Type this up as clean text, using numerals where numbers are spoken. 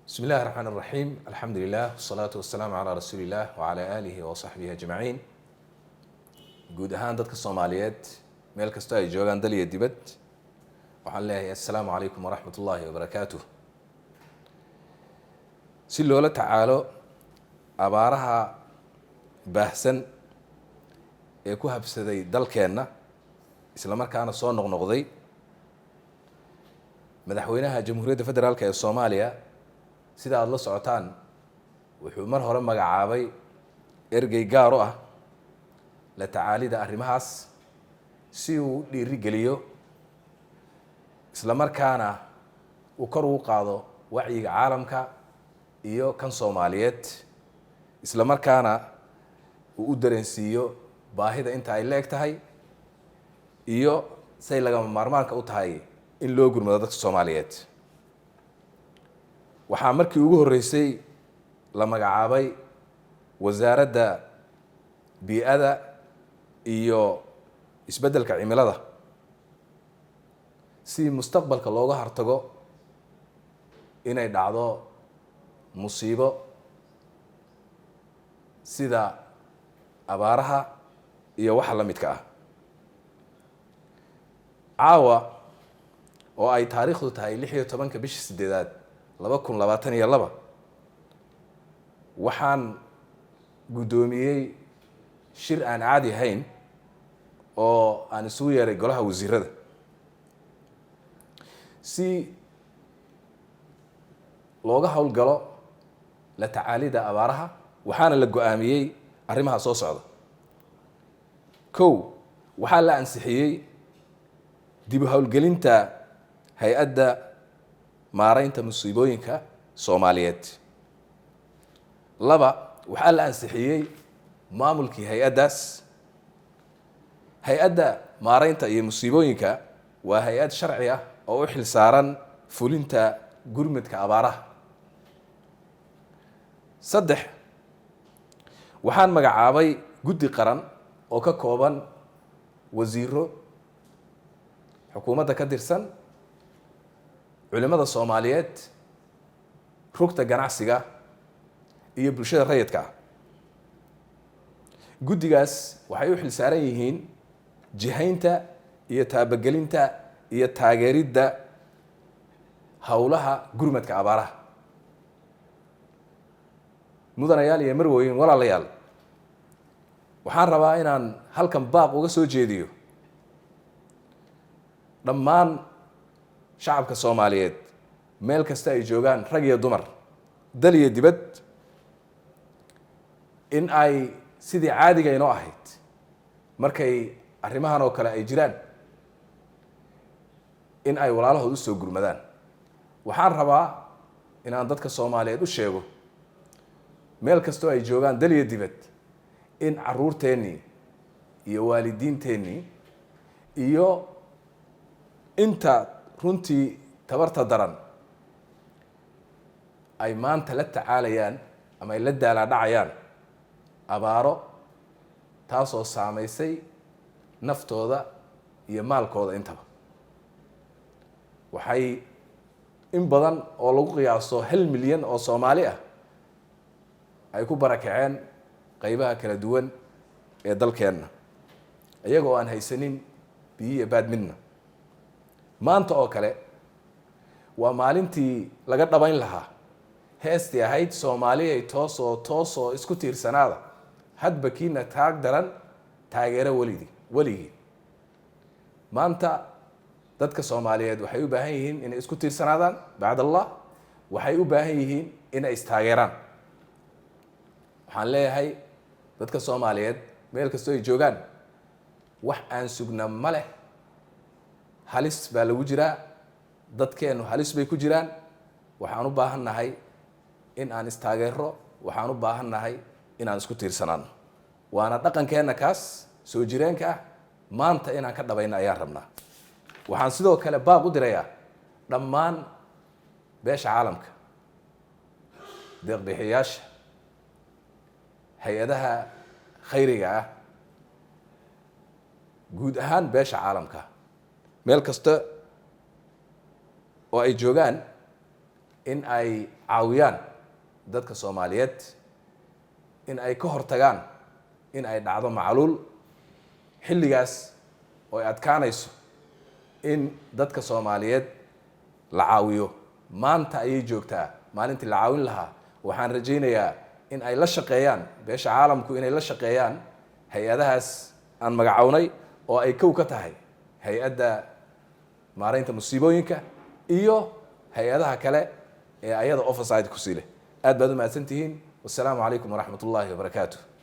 Bismi illahi raxmaan raxiim, alxamdu lilah, wasalaatu wasalaamu calaa rasuuli illah wacalaa aalihi wa saxbihi ajmaciin. Guud ahaan dadka Soomaaliyeed meel kastoo ay joogaan, dal iyo dibad, waxaan leeyahay assalaamu calaykum waraxmat ullaahi wabarakaatuh. Si loola tacaalo abaaraha baahsan ee ku habsaday dalkeenna, isla markaana soo noqnoqday, Madaxweynaha Jamhuuriyadda Federaalka ee Soomaaliya, sida aada la socotaan, wuxuu mar hore magacaabay ergey gaar u ah la tacaalida arrimahaas, si uu u dhiiri geliyo, isla markaana uu kor ugu qaado wacyiga caalamka iyo kan Soomaaliyeed, isla markaana uu u dareensiiyo baahida inta ay la eg tahay iyo say lagama maarmaanka u tahay in loo gurmado dadka Soomaaliyeed. Waxaa markii ugu horreysay la magacaabay Wasaaradda Bii-ada iyo Isbeddelka Cimilada, si mustaqbalka looga hortago inay dhacdo musiibo sida abaaraha iyo waxa la midka ah. Caawa oo ay taariikhdu tahay 16-ka bisha sideedaad 2022, waxaan guddoomiyey shir aan caadi ahayn oo aan isugu yeeray golaha wasiirada, si looga howlgalo la tacaalida abaaraha. Waxaana la go-aamiyey arrimaha soo socda. Kow, waxaa la ansixiyey dib u howlgelinta Hay-adda Maareynta Musiibooyinka Soomaaliyeed. Laba, waxaa la ansixiyey maamulkii hay-addaas. Hay-adda Maareynta iyo Musiibooyinka waa hay-ad sharci ah oo u xil saaran fulinta gurmudka abaaraha. Saddex, waxaan magacaabay guddi qaran oo ka kooban wasiiro xukuumadda ka tirsan, culimada Soomaaliyeed, rugta ganacsiga iyo bulshada rayidka ah. Guddigaas waxay u xil saaran yihiin jihaynta iyo taabagelinta iyo taageeridda howlaha gurmadka abaaraha. Mudanayaal iyo marwooyin, walaalayaal, waxaan rabaa inaan halkan baaq uga soo jeediyo dhammaan shacabka Soomaaliyeed meel kasta ay joogaan, rag iyo dumar, dal iyo dibad, in ay sidii caadiga inoo ahayd markay arrimahan oo kale ay jiraan, in ay walaalahood usoo gurmadaan. Waxaan rabaa inaan dadka Soomaaliyeed u sheego meel kastoo ay joogaan, dal iyo dibad, in caruurteennii iyo waalidiinteennii iyo inta runtii tabarta daran ay maanta la tacaalayaan ama ay la daalaadhacayaan abaaro, taasoo saamaysay naftooda iyo maalkooda intaba. Waxay in badan oo lagu qiyaaso 1 milyan oo Soomaali ah ay ku barakaceen qeybaha kala duwan ee dalkeenna, iyaga oo aan haysanin biyo iyo baad midna. Maanta oo kale waa maalintii laga dhabayn lahaa heestii ahayd "Soomaaliyay toosoo toosoo isku tiirsanaada, hadba kiina taag daran taageero welidii weligii". Maanta dadka Soomaaliyeed waxay u baahan yihiin inay isku tiirsanaadaan. Bacd Allah, waxay u baahan yihiin inay istaageeraan. Waxaan leeyahay dadka Soomaaliyeed meel kastoo ay joogaan, wax aan sugna ma leh. Halis baa lagu jiraa, dadkeennu halis bay ku jiraan. Waxaan u baahan nahay in aan istaageero, waxaan u baahan nahay inaan isku tiirsanaano, waana dhaqankeenna kaas soo jireenka ah. Maanta inaan ka dhabayno ayaan rabnaa. Waxaan sidoo kale baaq u dirayaa dhammaan beesha caalamka, deeqbixiyaasha, hay-adaha khayriga ah, guud ahaan beesha caalamka meel kasta oo ay joogaan. In ay caawiyaan dadka Soomaaliyeed, in ay ka hortagaan in ay dhacdo macluul xilligaas oo ay adkaanayso in dadka Soomaaliyeed la caawiyo. Maanta ayay joogtaa maalintii la caawin lahaa. Waxaan rajaynayaa in ay la shaqeeyaan beesha caalamku, inay la shaqeeyaan hay-adahaas aan magacownay, oo ay kow ka tahay Hay-adda Maareynta Musiibooyinka iyo hay-adaha kale ee ayada oversight ku sii leh. Aad baad u mahadsan tihiin. Wasalaamu calaykum waraxmat ullahi wabarakaatu.